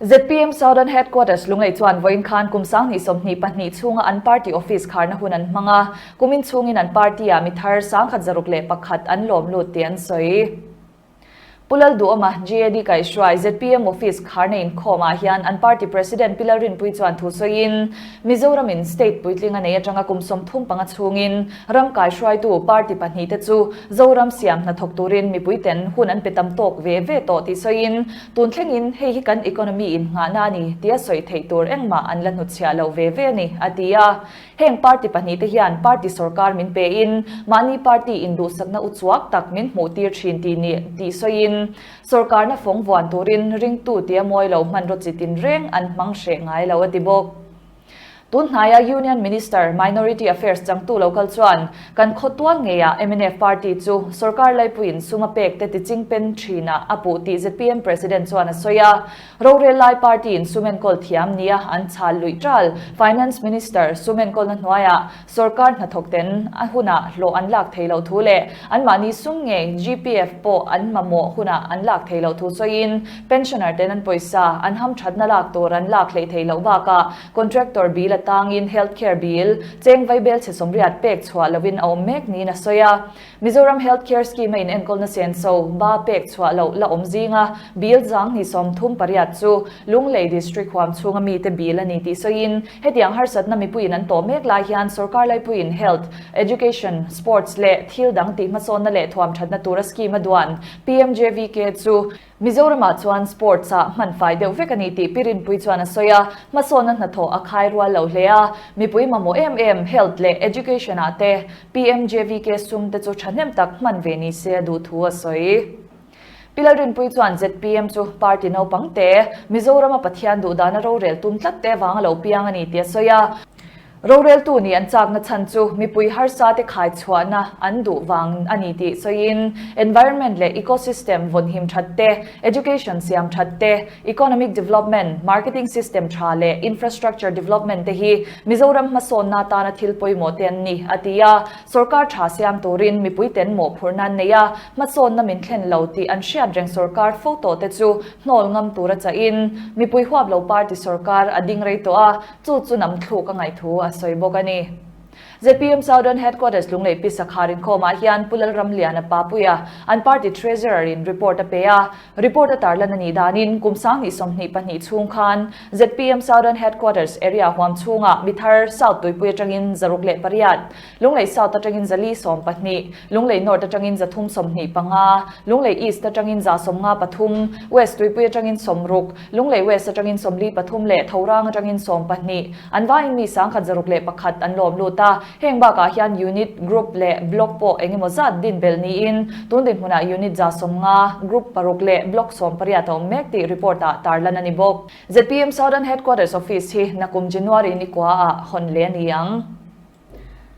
Zpm Southern Headquarters Lunglei chuan vawiin khan kum 2022 chhunga an party office kharna hun an hmang a, kumin chhungin an party-ah mi thar 1101 an lawm lut tih an sawi. Pu Lalduhawma, GAD kaihhruai zpm office kharna inkhawmah hian an party president Pi Lalrinpuii chuan thu sawiin, Mizoramin state puitling a nei atanga kum 35 chhungin ram kaihruaitu party pahnihte chu Zoram siam hnathawk turin mipuiten hun an pe tam tawk ve ve tawh tih sawiin, Tun thlengin hei hi kan economy in nghahna a ni tia sawi theih tur engmah an la hnutchhiah lo ve ve a ni, a ti a. Heng party pahnihte hian party sorkar min pein mahni party induhsakna uchuak tak min hmuh tir thin tih ni tih sawiin sorkarna fawng vuan turin ringtu tia mawi lo hmanraw chi tinreng an hmang hreh ngai lo a ti bawk. Tun hnaia Union Minister, Minority Affairs changtu lo kal chuan kan khawtual ngeiah mnf party chu sorkar laipuiin sum a pek te tiching pen thinah a puh tih zpm President chuan a sawi a. Rorel lai party in sum enkawl thiam nia an chhal luih ṭal Finance Minister sum enkawlna hnuaiah sorkar hnathawk ten a hunah hlawh an lak thei loh thu leh anmahni sum ngei GPF pawh an mamawh hunah an lak thei loh thu sawiin pensioner ten an pawisa an hamṭhatna lak tur an lak hleih thei loh bakah Contractor bill atangin Health Care bill cheng vaibel chhe 80 pek chhuah lovin a awm mek niin a sawi a. Mizoram Health Care Scheme a inenkawlna senso ba pek chhuah loh la awm zinga bill 38 chu Lunglei District huam chhunga mite bill a ni tih sawiin hetiang harsatna mipuiin an tawh mek lai hian sorkar laipuiin Health, Education, Sports leh thil dang tihhmasawnna leh thuamthatna tura scheme a duan PMJVK chu Mizoramah chuan sports ah hman fai deuh vek a ni tih Pi Rinpuii chuan a sawi a, hmasawnna hnathawh a khai rual lo hle a, mipui mamawh em em health leh education ah te PMJVK sum te chu thahnem tak hman ve ni se a duh thu a sawi. Pi Lalrinpuii chuan zpm chu party naupang te, Mizorama Pathian duhdana rorel tum tlat te vang a lo piang a ni tih a sawi a. Roreltu nih an chakna chhan chu mipui harsa te khai chhuahna an duh vang a ni tih sawiin environment leh ecosystem vawnhim that te, education siam that te, economic development, marketing system tha leh infrastructure development te hi Mizoram hmasawnna atana thil pawimawh te an ni, a ti a. Sorkar tha siam turin mipui ten mawhphurhna an nei a, hmasawnna min thlen lo tih an hriat reng sorkar fo tawh te chu hnawl ngam tura chahin mipui huap lo party sorkar a ding rei tawh a, Chu chu nam thluk a ngaih thu a sawi bawk a ni. Zpm Southern Headquarters Lunglei Pi Sakhar inkhawmah hian Pu Lalramliana Papuia, an party treasurer in report a pe a. Report a tarlan a nih danin kum 2022 chhung khan zpm Southern Headquarters area huam chhungah mi thar South Tuipui atangin 608, Lunglei South atangin 412, Lunglei North atangin 325, Lunglei East atangin 153, West Tuipui atangin 60, Lunglei West atangin 43 leh Thorang atangin 12, an vaiin mi 1101 an lawm lut a. Heng bakah hian Unit, Group leh Block pawh eng emaw zat din belh niin tun dinhmunah Unit 150, Group paruk leh Block 18 a awm mek tih report-ah tarlan a ni bawk. Zpm Southern Headquarters Office hi nakum January ni kuaah hawn leh a ni ang.